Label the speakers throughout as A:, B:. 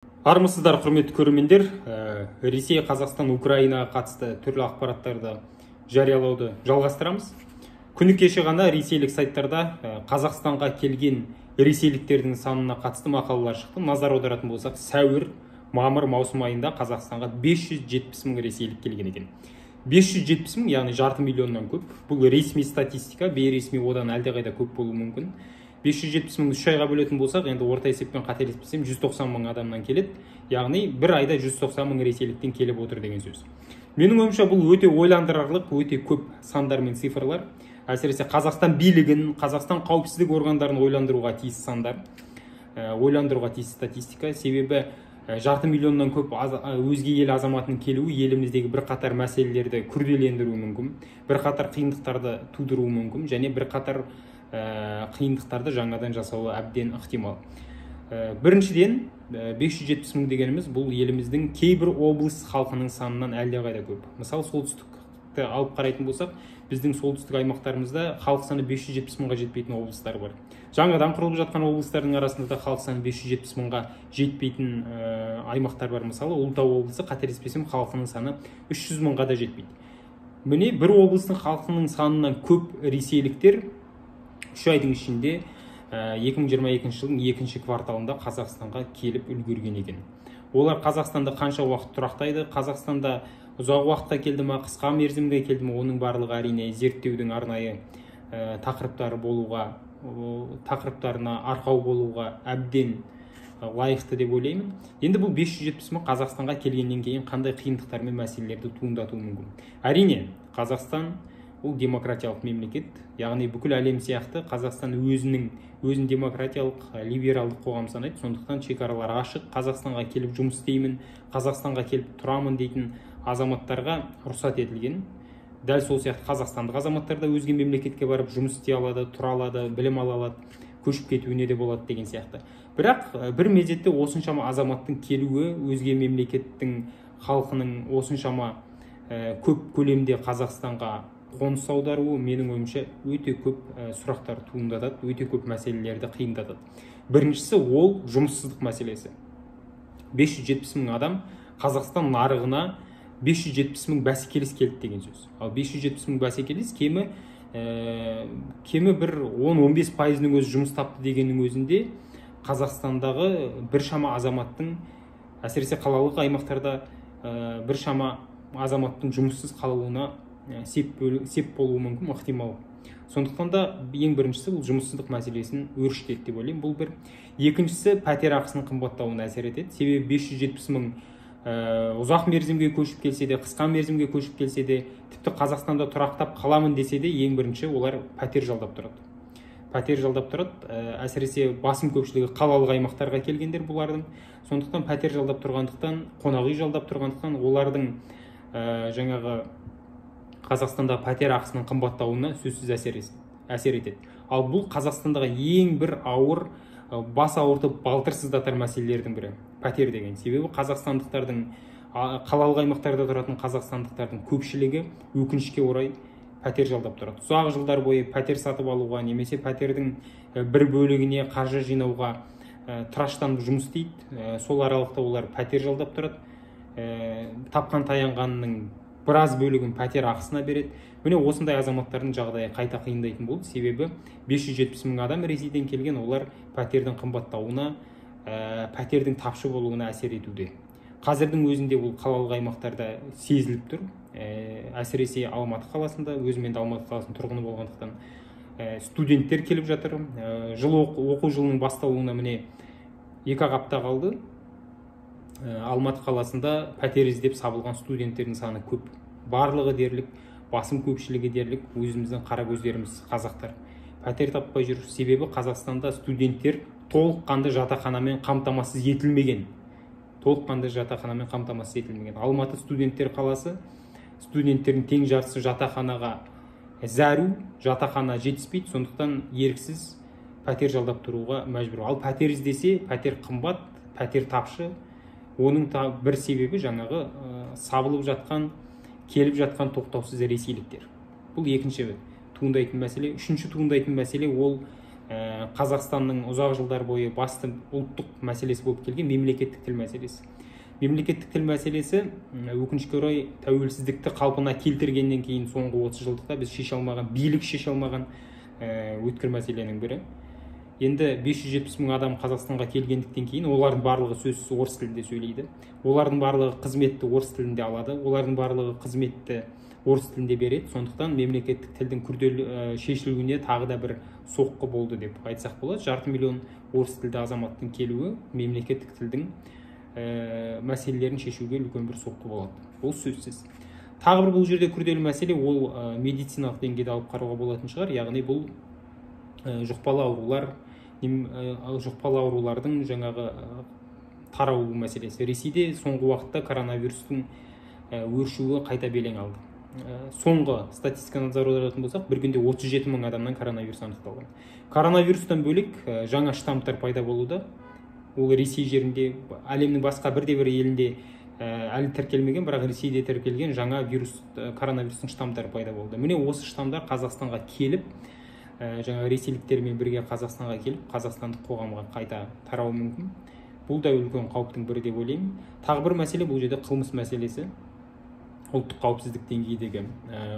A: Армысыздар, құрметті көрермендер! Ресей, Қазақстан, Украинаға қатысты түрлі ақпараттарды жариялауды жалғастырамыз. Күні кеше ғана ресейлік сайттарда Қазақстанға келген ресейліктердің санына қатысты мақалалар шықты. Назар аударатын болсақ, сәуір, мамыр, маусым айында Қазақстанға 570 мың ресейлік келген екен. 570 мың, яғни жарты миллионнан көп. Бұл ресми статистика, бейресми одан әлдеқайда көп болуы мүмкін. 570 мыңды 3 айға бөлетін болсақ, енді орта есеппен, қателеспесем, 190 мың адамнан келеді. Яғни бір айда 190 мың ресейліктен келіп отыр деген сөз. Менің ойымша, бұл өте ойландырарлық, өте көп сандар мен цифрлар. Әсіресе Қазақстан билігін, Қазақстан қауіпсіздік органдарын ойландыруға тиіс сандар, ойландыруға тиіс статистика. Себебі жарты миллионнан көп өзге ел азаматының келуі еліміздегі бірқатар мәселелерді күрделендіруі мүмкін, бірқатар қиындықтарды тудыруы мүмкін және бірқатар қиындықтарды жаңадан жасауы әбден ықтимал. Біріншіден, 570 мың дегеніміз бұл еліміздің кейбір облыс халқының санынан әлдеқайда көп. Мысалы, солтүстікті алып қарайтын болсақ, біздің солтүстік аймақтарымызда халық саны 570 мыңға жетпейтін облыстар бар. Жаңадан құрылып жатқан облыстардың арасында да халық саны 570 мыңға жетпейтін аймақтар бар. Мысалы, Ұлытау облысы, қателеспесем, халқының саны 300 мыңға да жетпейді. Міне, бір облыстың халқының санынан көп ресейліктер 3 айдың ішінде, 2022 жылдың екінші кварталында Қазақстанға келіп үлгерген екен. Олар Қазақстанда қанша уақыт тұрақтайды, Қазақстанда ұзақ уақытқа келді ма, қысқа мерзімге келді ма, оның барлығы, әрине, зерттеудің арнайы тақырыптары болуға, тақырыптарына арқау болуға әбден лайықты деп ойлаймын. Енді бұл 570 мың Қазақстанға келгеннен кейін қандай қиындықтар мен мәселелерді туындатуы мүмкін? Әрине, Қазақстан ол демократиялық мемлекет, яғни бүкіл әлем сияқты Қазақстан өзінің өзін демократиялық, либералдық қоғам санайды. Сондықтан шекаралар ашық. Қазақстанға келіп жұмыс істеймін, Қазақстанға келіп тұрамын дейтін азаматтарға рұқсат етілген. Дәл сол сияқты қазақстандық азаматтар да өзге мемлекетке барып жұмыс істей алады, тұра алады, білім ала алады, көшіп кетуіне де болады деген сияқты. Бірақ бір мезетте осыншама азаматтың келуі, өзге мемлекеттің халқының осыншама көп көлемде Қазақстанға қоныс аударуы, менің ойымша, өте көп сұрақтар туындатады, өте көп мәселелерді қиындатады. Біріншісі ол жұмыссыздық мәселесі. 570 мың адам, Қазақстан нарығына 570 мың бәсекелес келді деген сөз. Ал 570 мың бәсекелес кемі бір 10-15 пайызының өзі жұмыс тапты дегеннің өзінде, Қазақстандағы біршама азаматтың, әсіресе қалалық аймақтарда біршама азаматтың жұмыссыз қалуына сеп болуы мүмкін, ықтимал. Сондықтан да ең біріншісі бұл жұмыссыздық мәселесін өршітеді деп ойлаймын. Бұл бір. Екіншісі пәтер ақысының қымбаттауына әсер етеді. Себебі 570 мың ұзақ мерзімге көшіп келсе де, қысқа мерзімге көшіп келсе де, тіпті Қазақстанда тұрақтап қаламын десе де, ең бірінші олар пәтер жалдап тұрады, пәтер жалдап тұрады. Әсіресе басым көпшілігі қалалық аймақтарға келгендер бұлардың. Сондықтан пәтер жалдап тұрғандықтан, қонақ үй жалдап тұрғандықтан, олардың жаңағы Қазақстанда пәтер ақысының қымбаттауына сөзсіз әсер етеді. Ал бұл Қазақстандағы ең бір ауыр, бас ауыртып, балтыр сыздатар мәселелердің бірі пәтер деген. Себебі қазақстандықтардың, қалалық аймақтарда тұратын қазақстандықтардың көпшілігі, өкінішке орай, пәтер жалдап тұрады. Ұзақ жылдар бойы пәтер сатып алуға немесе пәтердің бір бөлігіне қаржы жинауға тыраштанып жұмыс істейді. Сол аралықта олар пәтер жалдап тұрады, тапқан таянғанының біраз бөлігін пәтер ақысына береді. Міне, осындай азаматтардың жағдайы қайта қиындайтын болды. Себебі 570 мың адам Ресейден келген, олар пәтердің қымбаттауына, пәтердің тапшы болуына әсер етуде. Қазірдің өзінде бұл қалалық аймақтарда сезіліп тұр, әсіресе Алматы қаласында. Өзім енді Алматы қаласының тұрғыны болғандықтан, студенттер келіп жатыр. Жыл, оқу жылының басталуына, міне, 2-ақ апта қалды. Алматы қаласында пәтер іздеп сабылған студенттердің саны көп. Барлығы дерлік, басым көпшілігі дерлік өзіміздің қара көздеріміз қазақтар пәтер таппай жүр. Себебі Қазақстанда студенттер толыққанды жатақханамен қамтамасыз етілмеген, толыққанды жатақханамен қамтамасыз етілмеген. Алматы студенттер қаласы, студенттердің тең жартысы жатақханаға зәру, жатақхана жетіспейді. Сондықтан еріксіз пәтер жалдап тұруға мәжбүр. Ал пәтер іздесе, пәтер қымбат, пәтер тапшы. Оның бір себебі жаңағы сабылып жатқан, келіп жатқан тоқтаусыз ресейліктер. Бұл екінші туындайтын мәселе. Үшінші туындайтын мәселе ол Қазақстанның ұзақ жылдар бойы басты ұлттық мәселесі болып келген мемлекеттік тіл мәселесі. Мемлекеттік тіл мәселесі өкінішке орай тәуелсіздікті қалпына келтіргеннен кейін соңғы 30 жылдықта біз шеше алмаған, билік шеше алмаған өткір мәселенің бірі. Енді 570 мың адам Қазақстанға келгендіктен кейін олардың барлығы сөзсіз орыс тілінде сөйлейді. Олардың барлығы қызметті орыс тілінде алады, олардың барлығы қызметті орыс тілінде береді. Сондықтан мемлекеттік тілдің күрделі шешілуіне тағы да бір соққы болды деп айтсақ болады. 0,5 миллион орыс тілді азаматтың келуі мемлекеттік тілдің мәселелерін шешуге үлкен бір соққы болады. Ол сөзсіз. Тағы бір бұл жерде күрделі мәселе ол медициналық деңгейде алып қарауға болатын шығар. Яғни бұл жұқпалы аурулар, жұқпалы аурулардың жаңағы таралу мәселесі. Ресейде соңғы уақытта коронавирустың өршуі қайта белең алды. Соңғы статистиканы назар аударатын болсақ, бір күнде 37 мың адамнан коронавирус анықталған. Коронавирустан бөлек жаңа штаммтар пайда болуда. Ол Ресей жерінде, әлемнің басқа бірде-бір елінде әлі тіркелмеген, бірақ Ресейде тіркелген жаңа вирус, коронавирустың штаммдары пайда болды. Міне осы штаммдар Қазақстанға келіп, жаңа ресейліктермен бірге Қазақстанға келіп, қазақстандық қоғамға қайта тарауы мүмкін. Бұл да үлкен қауіптің бірі деп ойлаймын. Тағы бір мәселе бұл жерде қылмыс мәселесі. Ұлттық қауіпсіздік деңгейдегі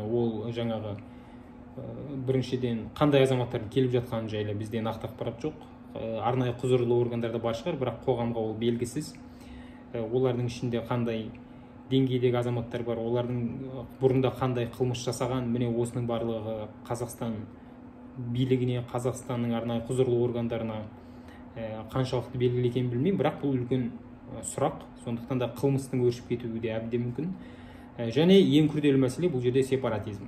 A: ол жаңағы біріншіден қандай азаматтардың келіп жатқаны жайлы бізде нақты ақпарат жоқ. Арнайы құзырлы органдарда бар шығар, бірақ қоғамға ол белгісіз. Олардың ішінде қандай деңгейдегі азаматтар бар, олардың бұрында қандай қылмыс жасаған, міне осының барлығы Қазақстан билігіне, Қазақстанның арнайы құзырлы органдарына қаншалықты белгілі екенін білмеймін, бірақ бұл үлкен сұрақ. Сондықтан да қылмыстың өршіп кетуі де әбден мүмкін. Және ең күрделі мәселе бұл жерде сепаратизм.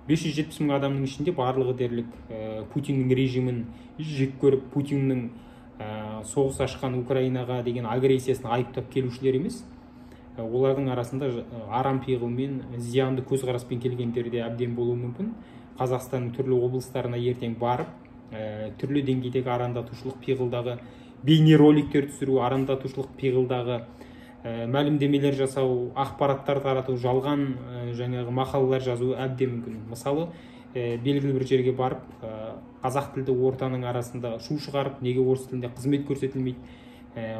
A: 570 мың адамның ішінде барлығы дерлік Путиннің режимін жек көріп, Путиннің соғыс ашқан Украинаға деген агрессиясын айыптап келушілер емес. Олардың арасында арам пиғылмен, зиянды көзқараспен келгендер де әбден болуы мүмкін. Қазақстанның түрлі облыстарына ертең барып, түрлі деңгейдегі арандатушылық пиғылдағы бейнероликтер түсіру, арандатушылық пиғылдағы мәлімдемелер жасау, ақпараттар тарату, жалған жаңағы мақалалар жазу әбден мүмкін. Мысалы, белгілі бір жерге барып, қазақ тілді ортаның арасында шу шығарып, неге орыс тілінде қызмет көрсетілмейді,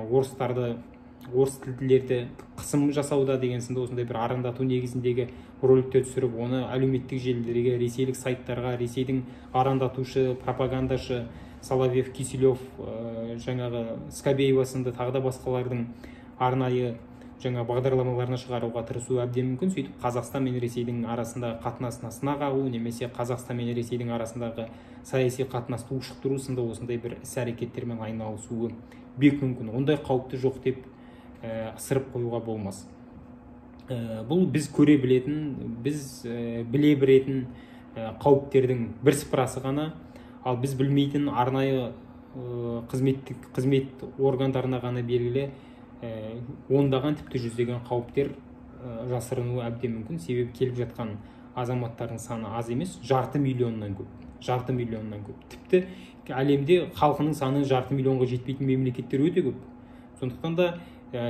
A: орыстарды, орыс тілділерді қысым жасауда деген сынды осындай бір арандату негізіндегі роликтер түсіріп, оны әлеуметтік желілерге, ресейлік сайттарға, Ресейдің арандатушы, пропагандашы Соловьев, Киселев, жаңағы Скабеева сынды тағы да басқалардың арнайы жаңа бағдарламаларына шығаруға тырысу әбден мүмкін. Сөйтіп Қазақстан мен Ресейдің арасындағы қатынасына сына қағу немесе Қазақстан мен Ресейдің арасындағы саяси қатынасты ушықтыру сынды осындай бір іс-әрекеттермен айналысуы бек мүмкін. Ондай қауіпті жоқ деп ысырып қоюға болмас. Бұл біз көре білетін, біз біле беретін қауіптердің бір сыпырасы ғана. Ал біз білмейтін арнайы қызмет органдарына ғана белгілі ондаған, тіпті жүздеген қауіптер жасырынуы әбден мүмкін. Себебі келіп жатқан азаматтардың саны аз емес, 0,5 миллионнан көп. 0,5 миллионнан көп. Тіпті әлемде халқының саны 0,5 миллионға жетпейтін мемлекеттер өте көп. Сондықтан да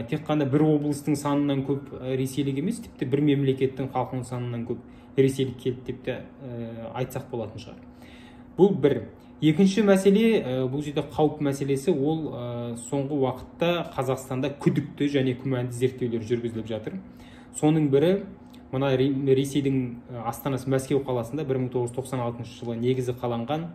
A: тек қана бір облыстың санынан көп ресейлік емес, тіпті бір мемлекеттің халқының санынан көп ресейлік келді деп те айтсақ болатын шығар. Бұл бір. Екінші мәселе, бұл жерде қауіп мәселесі, ол соңғы уақытта Қазақстанда күдікті және күмәнді зерттеулер жүргізіліп жатыр. Соның бірі, мына Ресейдің астанасы Мәскеу қаласында 1996 жылы негізі қаланған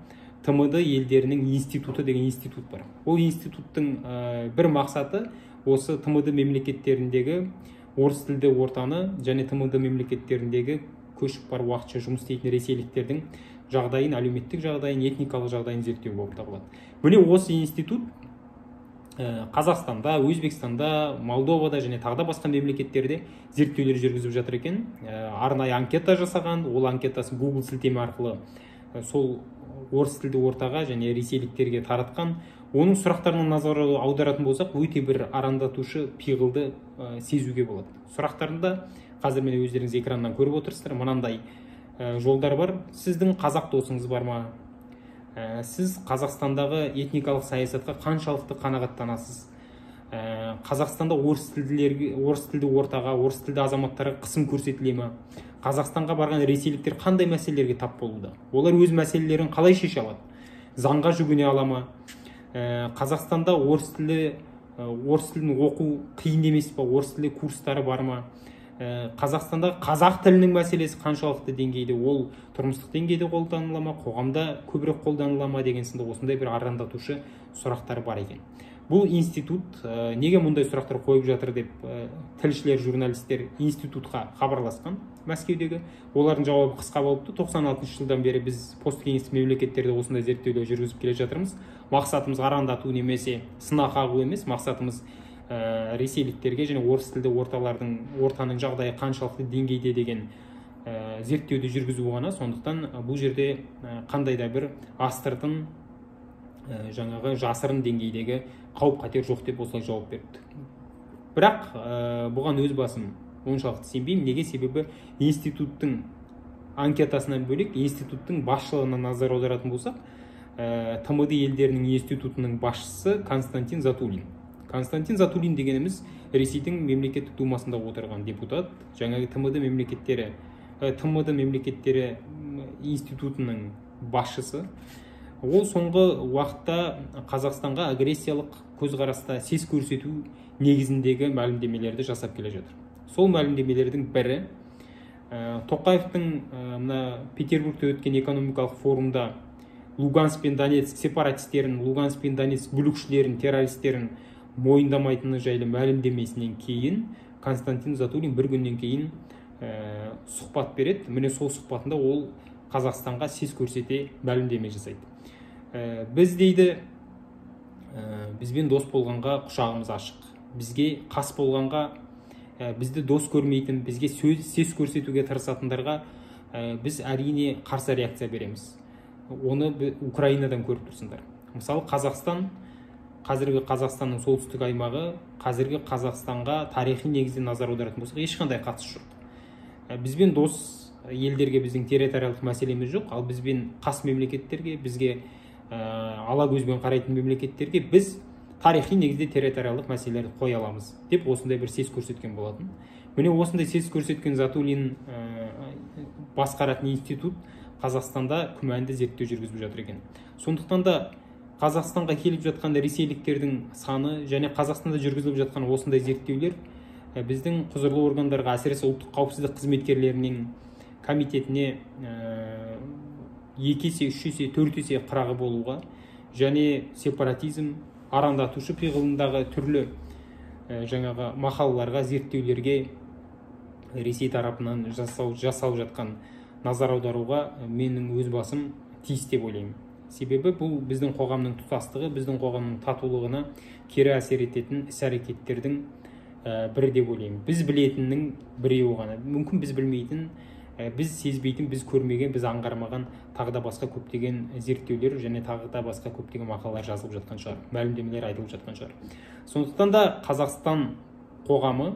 A: ТМД елдерінің институты деген институт бар. Ол институттың бір мақсаты осы ТМД мемлекеттеріндегі орыс тілді ортаны және ТМД мемлекеттеріндегі көшіп барып уақытша жұмыс істейтін ресейліктердің жағдайын, әлеуметтік жағдайын, этникалық жағдайын зерттеу болып табылады. Міне осы институт Қазақстанда, Өзбекстанда, Молдовада және тағы да басқа мемлекеттерде зерттеулер жүргізіп жатыр екен. Арнайы анкета жасаған, ол анкетасын Google сілтеме арқылы сол орыс тілді ортаға және ресейліктерге таратқан. Оның сұрақтарына назар аударатын болсақ, өте бір арандатушы пиғылды сезуге болады. Сұрақтарында қазір міне өздеріңіз экраннан көріп отырсыздар, мынандай жолдар бар. Сіздің қазақ досыңыз бар ма? Сіз Қазақстандағы этникалық саясатқа қаншалықты қанағаттанасыз? Қазақстанда орыс тілді ортаға, орыс тілді азаматтарға қысым көрсетіле ме? Қазақстанға барған ресейліктер қандай мәселелерге тап болуда? Олар өз мәселелерін қалай шеше алады? Заңға жүгіне ала ма? Қазақстанда орыс тілін оқу қиын емес па? Орыс тілі курстары бар ма? Қазақстанда қазақ тілінің мәселесі қаншалықты деңгейде, ол тұрмыстық деңгейде қолданыла ма, қоғамда көбірек қолданыла ма деген сынды осындай бір арандатушы сұрақтар бар екен. Бұл институт неге мұндай сұрақтар қойып жатыр деп тілшілер, журналистер институтқа хабарласқан Мәскеудегі. Олардың жауабы қысқа болыпты. 96 жылдан бері біз посткеңестік мемлекеттерде осындай зерттеулер жүргізіп келе жатырмыз. Мақсатымыз арандату немесе сына қағу емес, мақсатымыз ресейліктерге және орыс тілді ортаның жағдайы қаншалықты деңгейде деген зерттеуді жүргізу ғана. Сондықтан бұл жерде қандай да бір астыртын, жаңағы жасырын деңгейдегі қауіп-қатер жоқ деп осылай жауап беріпті. Бірақ бұған өз басым оншалықты сенбеймін. Неге? Себебі институттың анкетасынан бөлек институттың басшылығына назар аударатын болсақ, ТМД елдерінің институтының басшысы Константин Затулин. Константин Затулин дегеніміз Ресейдің мемлекеттік думасында отырған депутат, жаңағы ТМД мемлекеттері институтының басшысы. Ол соңғы уақытта Қазақстанға агрессиялық көзқараста сес көрсету негізіндегі мәлімдемелерді жасап келе жатыр. Сол мәлімдемелердің бірі Тоқаевтың мына Петербургте өткен экономикалық форумда Луганск пен Донецк сепаратистерін, Луганск пен Донецк бүлікшілерін, террористерін мойындамайтыны жайлы мәлімдемесінен кейін Константин Затулин бір күннен кейін сұхбат береді. Міне сол сұхбатында ол Қазақстанға сес көрсете мәлімдеме жасайды. Біз дейді, бізбен дос болғанға құшағымыз ашық, бізге қас болғанға, бізді дос көрмейтін, бізге сес көрсетуге тырысатындарға біз әрине қарсы реакция береміз. Оны Украинадан көріп тұрсыңдар. Мысалы, Қазақстан, қазіргі Қазақстанның солтүстік аймағы, қазіргі Қазақстанға тарихи негізде назар аударатын болсақ, ешқандай қатысы жоқ. Бізбен дос елдерге біздің территориялық мәселеміз жоқ, ал бізбен қас мемлекеттерге, бізге ала көзбен қарайтын мемлекеттерге біз тарихи негізде территориялық мәселелерді қоя аламыз деп осындай бір сес көрсеткен болатын. Міне осындай сес көрсеткен Затулин басқаратын институт Қазақстанда күмәнді зерттеу жүргізіп жатыр екен. Сондықтан да Қазақстанға келіп жатқан ресейліктердің саны және Қазақстанда жүргізіліп жатқан осындай зерттеулер біздің құзырлы органдарға, әсіресе ұлттық қауіпсіздік қызметкерлерінің комитетіне 2 есе, 3 есе, 4 есе қырағы болуға және сепаратизм, арандатушы пиғылындағы түрлі жаңағы мақалаларға, зерттеулерге Ресей тарапынан жасалып жатқан назар аударуға менің өз басым тиіс деп ойлаймын. Себебі бұл біздің қоғамның тұтастығы, біздің қоғамның татулығына кері әсер ететін іс-әрекеттердің бірі деп ойлаймын. Біз білетіннің біреуі ғана. Мүмкін біз білмейтін, біз сезбейтін, біз көрмеген, біз аңғармаған тағы да басқа көптеген зерттеулер және тағы да басқа көптеген мақалалар жазылып жатқан шығар, мәлімдемелер айтылып жатқан шығар. Сондықтан да Қазақстан қоғамы,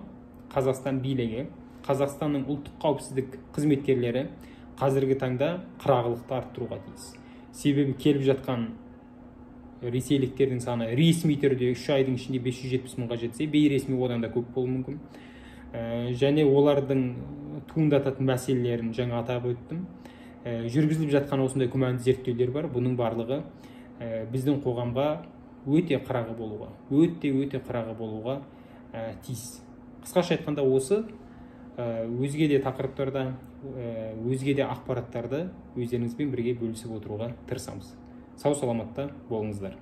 A: Қазақстан билігі, Қазақстанның ұлттық қауіпсіздік қызметкерлері қазіргі таңда қырағылықты арттыруға тиіс. Себебі келіп жатқан ресейліктердің саны ресми түрде 3 айдың ішінде 570 мыңға жетсе, бейресми одан да көп болуы мүмкін. Және олардың туындататын мәселелерін жаңа атап өттім. Жүргізіліп жатқан осындай күмәнді зерттеулер бар. Бұның барлығы біздің қоғамға өте қырағы болуға, өте қырағы болуға тиіс. Қысқаша айтқанда осы, өзге де тақырыптарда, өзге де ақпараттарды өздеріңізбен бірге бөлісіп отыруға тырысамыз. Сау саламатта болыңыздар.